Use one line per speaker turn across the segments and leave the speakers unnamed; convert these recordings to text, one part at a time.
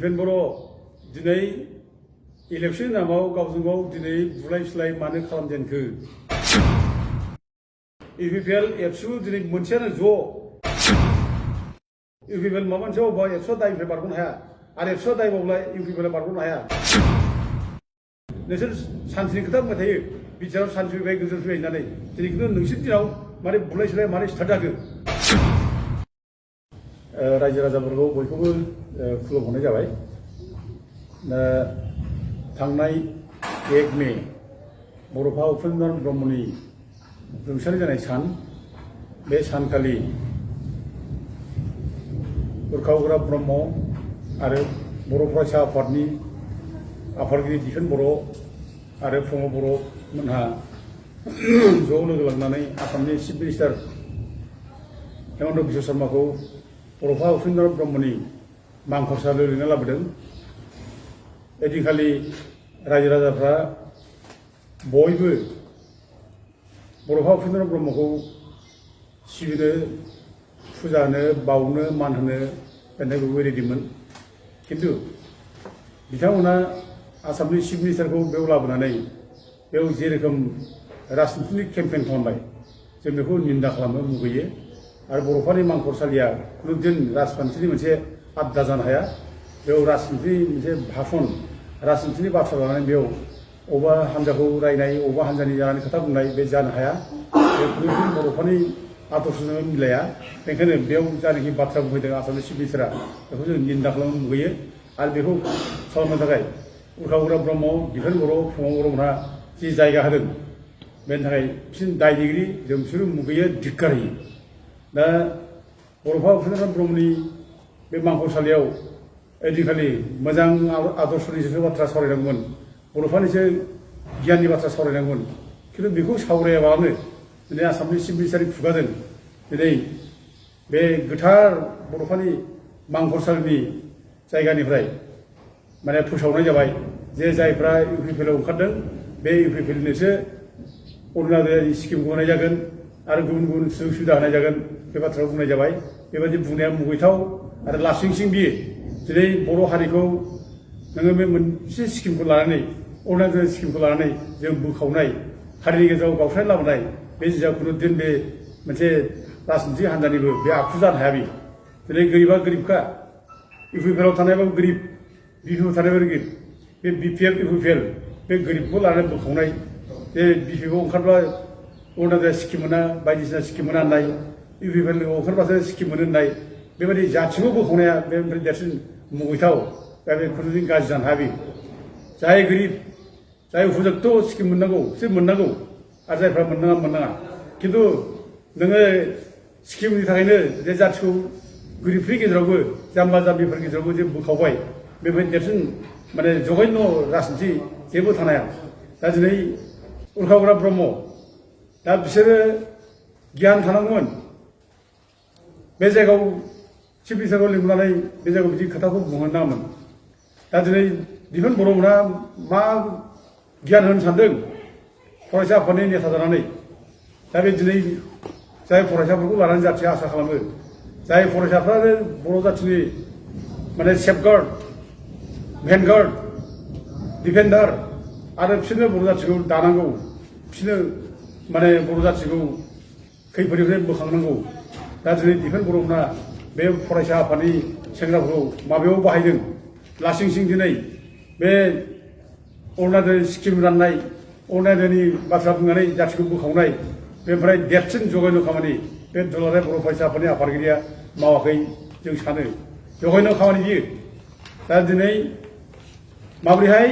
दिपेन बर' दिनै इलेक्सन नामाव गावजों गाव दिनै बुलाय सुलाय मानो खालामजेनखो इउपिपिएल एबसु दिनै मोनसेयानो ज' इउपिपिएल माबा मोनसे अबा एबसुआ दायनिफ्राय बारग'नो हाया आरो एबसुआ दायबावब्ला इउपिपिएलआ बारग'नो हाया नोंसोर सान्थिनि खोथा बुंबाय थायो बिटिआरआव सान्थि फैबाय गोजोन फैबाय होननानै दिनै खिन्थु नोंसोरनि दिनाव माने बुलाय सुलाय माने स्टार्ट जाखो रायजो राजाफोरखौ बयखौबो खुलुमहरनाय जाबाय थांनाय 1 मे बड'फा उपेन्द्र ब्रह्मनि रुंसारि जानाय सान बे सानखालि उरखाव ब्रह्म आरो बर' फरायसा आफादनि आफादगिरि दिपेन बर' आरो प्रमद बर' मोनहा ज' लोगो लांनानै आसामनि चिफ मिनिस्टार हेमन्त बिश्व शर्माखौ बड'फा उपेन्द्र ब्रह्मनि मांखरसालियाव लिंना लाबोदों ओइदिनखालि रायजो राजाफ्रा बयबो बड'फा उपेन्द्र ब्रह्मखौ सिबिनो फुजा होनो बावनो मान होनो होननायखौबो रेडिमोन खिन्थु बिथांमोना आसामनि चिफ मिनिस्टारखौ बेयाव लाबोनानै बेयाव जेरोखोम राजनितिक केम्पेन खालामबाय जों बेखौ निन्दा खालामनो मुगैयो आरो बड'फानि मांखरसालिया खुनु दिन राजखान्थिनि मोनसे आड्डा जानो हाया बेयाव राजनितिनि मोनसे भाषण राजनितिनि बाथ्रा लानानै बेयाव अबा हान्जाखौ रायनाय अबा हान्जानि जानानै खोथा बुंनाय बे जानो हाया बे खुनु दिन बड'फानि आदर्शजों मिलाया बेनिखायनो बेयाव जानाखि बाथ्रा बुंफैदों आसामनि चिफ मिनिस्टारा बेखौ जों निन्दा खालामनो मुगैयो आरो बेखौ खालामनो थाखाय उरखाव ब्रह्म दिपेन बर' प्रमद बर'मोनहा जि जायगा होदों बेनि थाखाय बिसोर दायनिगिरि जों बिसोरो मुगैयो धिक्कार होयो दा बड'फा उपेन्द्र ब्रह्मनि बे मांखरसालियाव ओइदिनखालि मोजां आदर्शनिसो बाथ्रा सावरायनांगौमोन बड'फानिसो गियाननि बाथ्रा सावरायनांगौमोन खिन्थु बेखौ सावरायाबानो दिनै आसामनि चिफ मिनिस्टारनि खुगाजों दिनै बे गोथार बड'फानि मांखरसालिनि जायगानिफ्राय माने फोसावनाय जाबाय जे जायफ्रा इउपिपिएलआव ओंखारदों बे इउपिपिएलनोसो अरुणादय स्किमखौ होनाय जागोन आरो गुबुन गुबुन सुजुग सुबिदा होनाय जागोन बे बाथ्राखौ बुंनाय जाबाय बेबायदि बुंनाया मुगैथाव आरो लासिंसिं बियो दिनै बर' हारिखौ नोङो बे मोनसे स्किमखौ लानानै अरुणादय स्किमखौ लानानै जों बोखावनाय हारिनि गेजेराव गावस्रानाय लाबोनाय बे जिया खुनु दिन बे मोनसे राजनितिक हान्जानिबो बे आखु जानो हाया बे दिनै गोरिबा गोरिबखा इउपिपिएलआव थानायबाबो गोरिब बिपिएफआव थानायबाबो गोरिब बे बिपिएफ इउपिपिएल बे गोरिबखौ लानानै बोखावनाय बे बिपिएफआव ओंखारब्ला अरुणादय स्किम मोना बायदिसिना स्किम मोना होननाय इउपिपिएलआव ओंखारबासो स्किम मोनो होननाय बेबायदि जाथिखौ बोखावनाया बेनिफ्राय देरसिन मुगैथाव दा बे खुनु दिन गाज्रि जानो हाया बे जाय गोरिब जाय उपजुक्त स्किम मोननांगौ बिसोर मोननांगौ आरो जायफ्रा मोननाङा खिन्थु नोङो स्किमनि थाखायनो बे जाथिखौ गोरिबफोरनि गेजेरावबो जाम्बा जाम्बिफोरनि गेजेरावबो जे बोखावबाय बेबायदि देरसिन माने जघन्य राजनिति जेबो थानाया दा दिनै उरखाव ब्रह्म दा बिसोरो गियान थानांगौमोन बे जायगायाव चिफ मिनिस्टारखौ लिंहरनानै बे जायगायाव बिदि खोथाखौ बुंहरनो नाङामोन दा दिनै दिपेन बर'मोनहा मा गियान होनो सानदों फरायसा आफादनि नेता जानानै दा बे दिनै जाय फरायसाफोरखौ लानानै जाथिया आसा खालामो जाय फरायसाफ्रानो बर' जाथिनि माने सेफगार्ड भेनगार्ड डिफेन्डार आरो बिसोरनो बर' जाथिखौ दानांगौ बिसोरनो माने बर' जाथिखौ खैफोदनिफ्राय बोखांनांगौ दा दिनै दिपेन बर'मोनहा बे फरायसा आफादनि सेंग्राफोरखौ माबायाव बाहायदों लासिंसिं दिनै बे अरुणादय स्किम राननाय अरुणादयनि बाथ्रा बुंनानै जाथिखौ बोखावनाय बेनिफ्राय देरसिन जघन्य खामानि बे दुलाराय बर' फरायसा आफादनि आफादगिरिया मावाखै जों सानो जघन्य खामानि बियो दा दिनै माबोरैहाय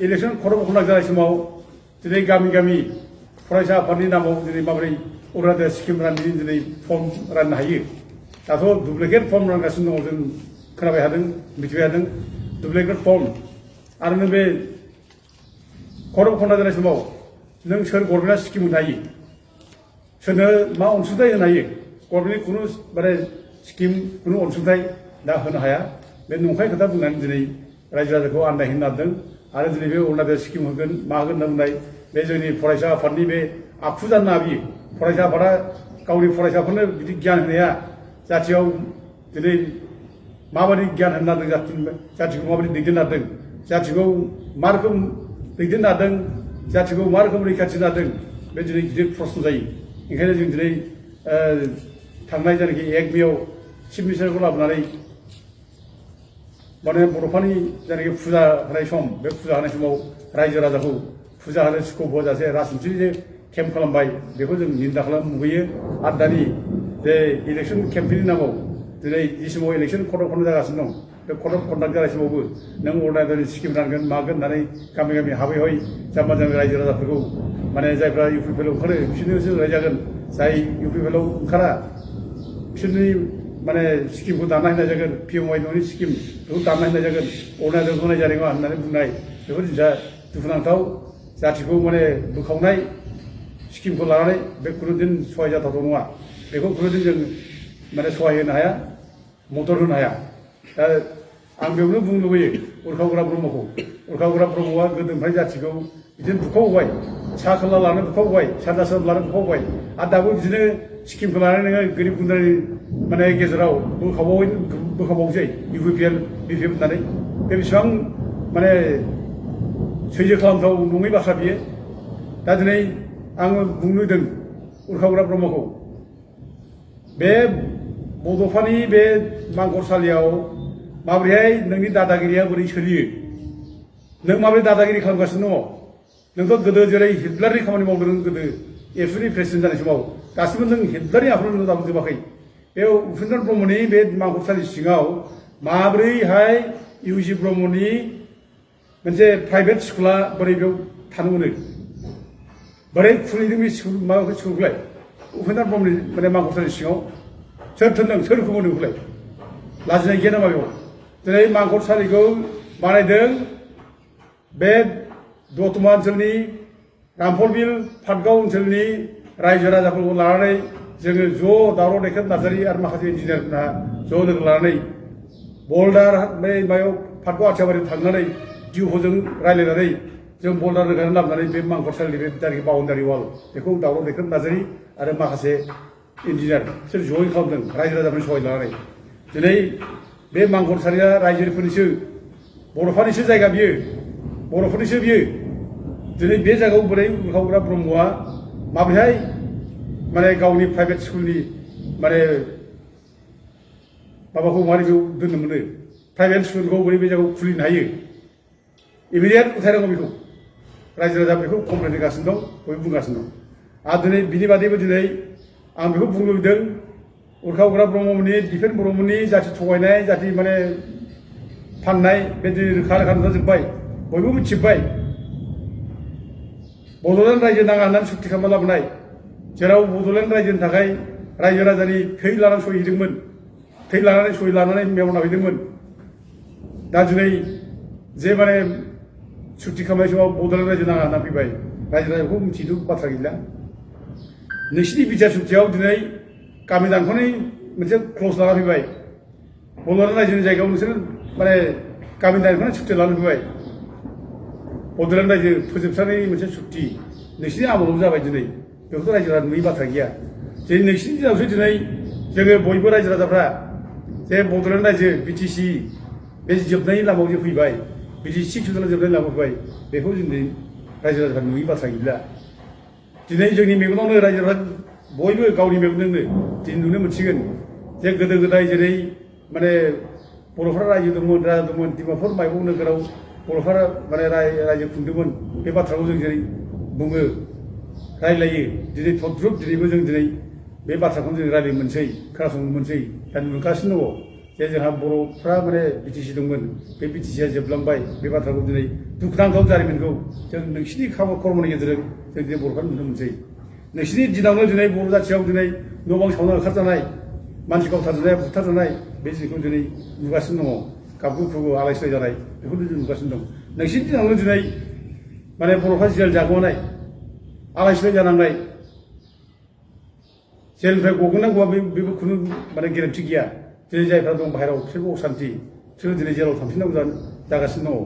इलेक्सन खर'ब खनाक जानाय समाव दिनै गामि गामि फरायसा आफादनि नामाव दिनै माबोरै अरुणादय स्किम राननानै दिनै फर्म राननो हायो दाथ' डुप्लिकेट फर्म रानगासिनो दङ जों खोनाबाय हादों मिथिबाय हादों डुप्लिकेट फर्म आरो नों बे खर'ब खना जानाय समाव नों सोर गभर्नमेन्टआ स्किम होनो हायो सोरनो मा अनसुंथाइ होनो हायो गभर्नमेन्टनि खुनु माने स्किम खुनु अनसुंथाइ दा होनो हाया बे नंखाय खोथा बुंनानै दिनै रायजो राजाखौ आन्दायहोनो नाजादों आरो दिनै बे अरुणादय स्किम होगोन मा होगोन होनना बुंनाय बे जोंनि फरायसा आफादनि बे आखु जानो नाङा बियो फरायसा आफादा गावनि फरायसाफोरनो बिदि गियान होनाया जाथियाव दिनै माबायदि गियान होनो नागिरदों जाथिखौ माबायदि दैदेननो नागिरदों जाथिखौ मा रोखोम दैदेननो नागिरदों जाथिखौ मा रोखोम रैखाथि होनो नागिरदों बे दिनै गिदिर प्रश्न जायो ओंखायनो जों दिनै थांनाय जायनाखि 1 मेआव चिफ मिनिस्टारखौ लाबोनानै माने बर'फोरनि जायनाखि फुजा होनाय सम बे फुजा होनाय समाव रायजो राजाखौ फुजा होनो स्कप होजासे राजनिथिनि केम्प खालामबाय बेखौ जों निन्दा खालाम नुबोयो आरो दानि जे इलेक्सन केम्पेइननि नामाव दिनै जि समाव इलेक्सन कड अफ कन्डाक्ट जागासिनो दं बे कड अफ कन्डाक्ट जानाय समावबो नों अर्डिनारि स्किम रानगोन मागोन होननानै गामि गामि हाबै हाबै जाम्बा जाम्बि रायजो राजाफोरखौ माने जायफ्रा इउ पि पि एल आव ओंखारो बिसोरनोसो रायजागोन जाय इउ पि पि एल आव ओंखारा बिसोरनि माने स्किमखौ दाना होनाय जागोन पिएमवाइ न'नि स्किम बेखौ दाना होनाय जागोन अर्डिनारि होनाय जानाय नङा होननानै बुंनाय बेफोर जिनिसा दुखुनांथाव जाथिखौ माने बोखावनाय स्किमखौ लानानै बे खुनुदिन सहाय जाथावथाव नङा बेखौ खुनुदिन जों माने सहाय होनो हाया मदद होनो हाया दा आं बेयावनो बुंनो लुबैयो उरखावग्रा ब्रह्मखौ उरखावग्रा ब्रह्मआ गोदोनिफ्राय जाथिखौ बिदिनो बुखावबाय सा खोला लानो बुखावबाय सानजा सोनाब लानो बुखावबाय आरो दाबो बिदिनो स्किमखौ लानानै नोङो गोरिब गुन्द्रानि माने गेजेराव बोखावबावसै U P P L B P F होननानै बे बेसेबां माने सैजो खालामथाव नङै बाथ्रा बियो दा दिनै आङो बुंनो होदों उरखावग्रा ब्रह्मखौ बे बड'फानि बे मांखरसालियाव माबोरैहाय नोंनि दादागिरिया बोरै सोलियो नों माबोरै दादागिरि खालामगासिनो दङ नोंथ' गोदो जेरै हिटलारनि खामानि मावदों गोदो एबसुनि प्रेसिडेन्ट जानाय समाव दासिमबो नों हिटलारनि आखुखौ नों दाबो जोबाखै बे उपेन्द्र ब्रह्मनि बे मांखरसालि सिङाव माबोरैहाय इउ जि ब्रह्मनि मोनसे प्राइभेट स्कुला बोरै बेयाव थानो मोनो बोरै खुलिदों बे स्कुल माबाखौ स्कुलखौलाय उपेन्द्र ब्रह्मनि माने मांखरसालि सिङाव सोर थोनदों सोर रोखोम होदों बेखौलाय लाजिनाय गैया नामा बेयाव दिनै मांखरसालिखौ बानायदों बे दतमा ओनसोलनि रामफलबिल पाटगाव ओनसोलनि रायजो राजाफोरखौ लानानै जोङो ज' दावराव दैखोन नार्जारि आरो माखासे इन्जिनियारफोरा ज' लोगो लानानै बल्दार बे मायाव पाटगाव आथियाबारियाव थांनानै जिउखौजों रायज्लायनानै जों बल्दार रोगानानै लाबोनानै बे मांखरसालिनि बे जायनाखि बाउन्डारि वाल बेखौ दावराव दैखोन नार्जारि आरो माखासे इन्जिनियार बिसोर जइन खालामदों रायजो राजाफोरनि सहाय लानानै दिनै बे मांखरसालिया रायजोफोरनिसो बर'फोरनिसो जायगा बियो बर'फोरनिसो बियो दिनै बे जायगायाव बोरै उरखावग्रा ब्रह्मआ माबोरैहाय माने गावनि प्राइभेट स्कुलनि माने माबाखौ मारै बेयाव दोननो मोनो प्राइभेट स्कुलखौ बोरै बे जायगायाव खुलिनो हायो इमिडियेट उथायनांगौ बेखौ रायजो राजा बेखौ कमप्लेन होगासिनो दं बयबो बुंगासिनो दं आरो दिनै बिनि बादैबो दिनै आं बेखौ बुंनो लुबैदों उरखावग्रा ब्रह्ममोननि दिपेन बर'मोननि जाथि थगायनाय जाथि माने फाननाय बे दिनै रोखा रोखा नुजाजोब्बाय बयबो मिथिजोब्बाय बड'लेण्ड रायजो नाङा होननानै सुक्ति खालामना लाबोनाय जेराव बड'लेण्ड रायजोनि थाखाय रायजो राजानि थै लानानै सहि हैदोंमोन थै लानानै सहि लानानै मेव नायदोंमोन दा दिनै जे माने सुक्ति खालामनाय समाव बड'लेण्ड रायजो नाङा होनना फैबाय रायजो राजाखौ मिथिदों बाथ्रा गैला नोंसिनि बिटिआर सुक्तियाव दिनै गामि दानख'नाय मोनसे क्लज लाना फैबाय बड'लेण्ड रायजोनि जायगायाव नोंसोर माने गामि दानख'नाय सुक्ति लाना फैबाय बड'लेण्ड रायजो फोजोबस्रांनायनि मोनसे सुक्ति नोंसिनि आमोलाव जाबाय दिनै बेखौथ' रायजो राजा नुयै बाथ्रा गैया दिनै नोंसिनि दिनावसो दिनै जोङो बयबो रायजो राजाफ्रा जे बड'लेण्ड रायजो बिटिसि बे जोबनायनि लामायाव जे फैबाय बिटिसि जोबनायनि लामायाव फैबाय बेखौ दिनै रायजो राजाफ्रा नुयै बाथ्रा गैला दिनै जोंनि मेगनावनो रायजो राजा बयबो गावनि मेगनजोंनो दिनै नुनो मोनसिगोन जे गोदो गोदाय जेरै माने बर'फ्रा रायजो दंमोन डिमापुर माइबं नोगोराव बर'फ्रा माने रायजो खुंदोंमोन बे बाथ्राखौ जों जेरै बुङो रायलायो दिनै थद्रुब दिनैबो जों दिनै बे बाथ्राखौनो जों रायलायनो मोनसै खोनासंनो मोनसै दा नुगासिनो दङ जे जोंहा बर'फ्रा माने बिटिसि दंमोन बे बिटिसिया जोबलांबाय बे बाथ्राखौ दिनै दुखुनांथाव जारिमिनखौ जों नोंसिनि कर्मनि गेजेरजों जों दिनै बर'फ्रा नुनो मोनसै नोंसिनि दिनावनो दिनै बर' जाथियाव दिनै न' बां सावना ओंखारजानाय मानसि गावथारजानाय बुथारजानाय बे जिखौ दिनै नुगासिनो दङ गाबगु खुगु आलाय सिलाय जानाय बेखौ जों नुगासिनो दं नोंसिनि दिनावनो दिनै माने बर'फ्रा जेल जागोमानाय आलाय सिलाय जानांनाय जेलनिफ्राय गगोन ना गवा बेबो खुनु माने गेरेन्थि गैया दिनै जायफ्रा दं बाहेरायाव बिसोरबो असान्थि बिसोरो दिनै जेराव थांफिननांगौ जागासिनो दङ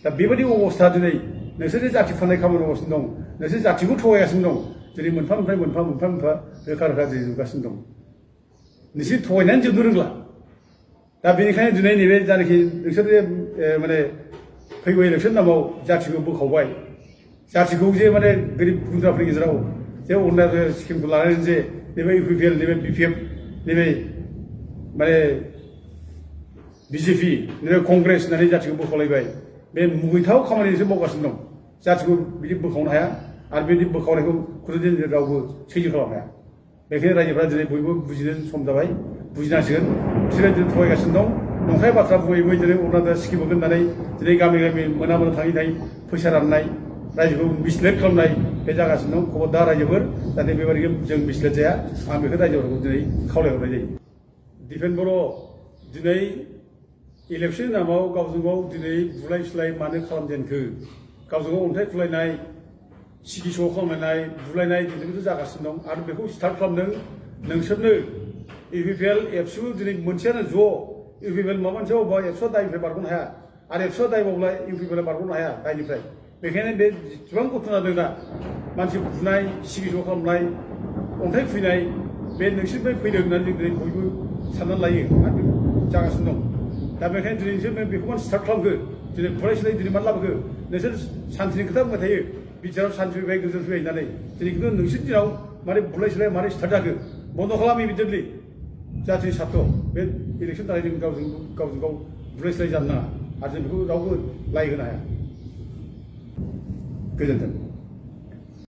दा बेबायदि अबस्था दिनै नोंसोर जे जाथि फाननाय खामानि मावगासिनो दं नोंसोर जाथिखौ थगायगासिनो दं दिनै मोनफा रोखा दिनै नुगासिनो दं नोंसोर थगायनानै जोबनो रोंला दा बेनिखायनो दिनै नैबे जानाखि नोंसोर जे माने फैगौ इलेक्सन नामाव जाथिखौ बोखावबाय जाथिखौ जे माने गोरिब गुन्द्राफोरनि गेजेराव जे अरुणाचल स्किमखौ लानानै जे नैबे इउपिपिएल नैबे बिपिएफ नैबे माने बिजेपि नैबे कंग्रेस होननानै जाथिखौ बोखावलायबाय बे मुगैथाव खामानिसो मावगासिनो दं जाथिखौ बिदि बोखावनो हाया आरो बिदि बोखावनायखौ खुनु रावबो सैज्य खालामनो हाया बेखायनो रायजोफ्रा दिनै बयबो बुजिनो सम जाबाय बुजिनांसिगोन बिसोरो दिनै थगायगासिनो दं नंखाय बाथ्रा बुङै बुङै दिनै अरुणाचल स्किम होगोन होननानै दिनै गामि गामि मोना मोना थाङै थाङै फैसा राननाय रायजोखौ मिसलेट खालामनाय बे जागासिनो दं खबरदार रायजोफोर जाहाथे बेबायदि जों मिसलेट जाया आं बेखौ रायजोफोरखौ दिनै खावलायहरनाय जायो दिपेन बर' दिनै इलेक्सन नामाव गावजों गाव दिनै बुलाय सुलाय मानो खालामजेनखो गावजों गाव अन्थाइ खुलायनाय सिगिस' खालामलायनाय बुलायनाय दिनैबो जागासिनो दं आरो बेखौ स्टार्ट खालामदों नोंसोरनो इउपिपिएल एबसु दिनै मोनसेयानो ज' इउपिपिएल माबा मोनसे अबेबा एबसुआ दायनिफ्राय बारग'नो हाया आरो एबसुआ दाय मावब्ला इउपिपिएल बारग'नो हाया दायनिफ्राय बेखायनो बे जेसेबां घटना दं दा मानसि बुनाय सिगिस' खालामनाय अन्थाइ खुबैनाय बे नोंसोरनिफ्राय फैदों होननानै जों दिनै बयबो साननानै लायो आरो जागासिनो दं दा बेखायनो दिनै नोंसोर बेखौ मानो स्टार्ट खालामखो दिनै बुलाय सुलाय दिनै मानो लाबोखो नोंसोर सान्थिनि खोथा बुंबाय थायो बिटिआरआव सान्थि फैबाय गोजोन फैबाय होननानै दिनै खिन्थु नोंसोर दिनाव मारै बुलाय सुलाय मारै स्टार्ट जाखो बन्द' खालाम इमिडियेटलि जाहाथे सार्थ बे इलेक्सन थाखाय जों गावजों गाव बुलाय सुलाय जानो नाङा आरो जों बेखौ रावबो लाय होनो हाया गोजोन्थों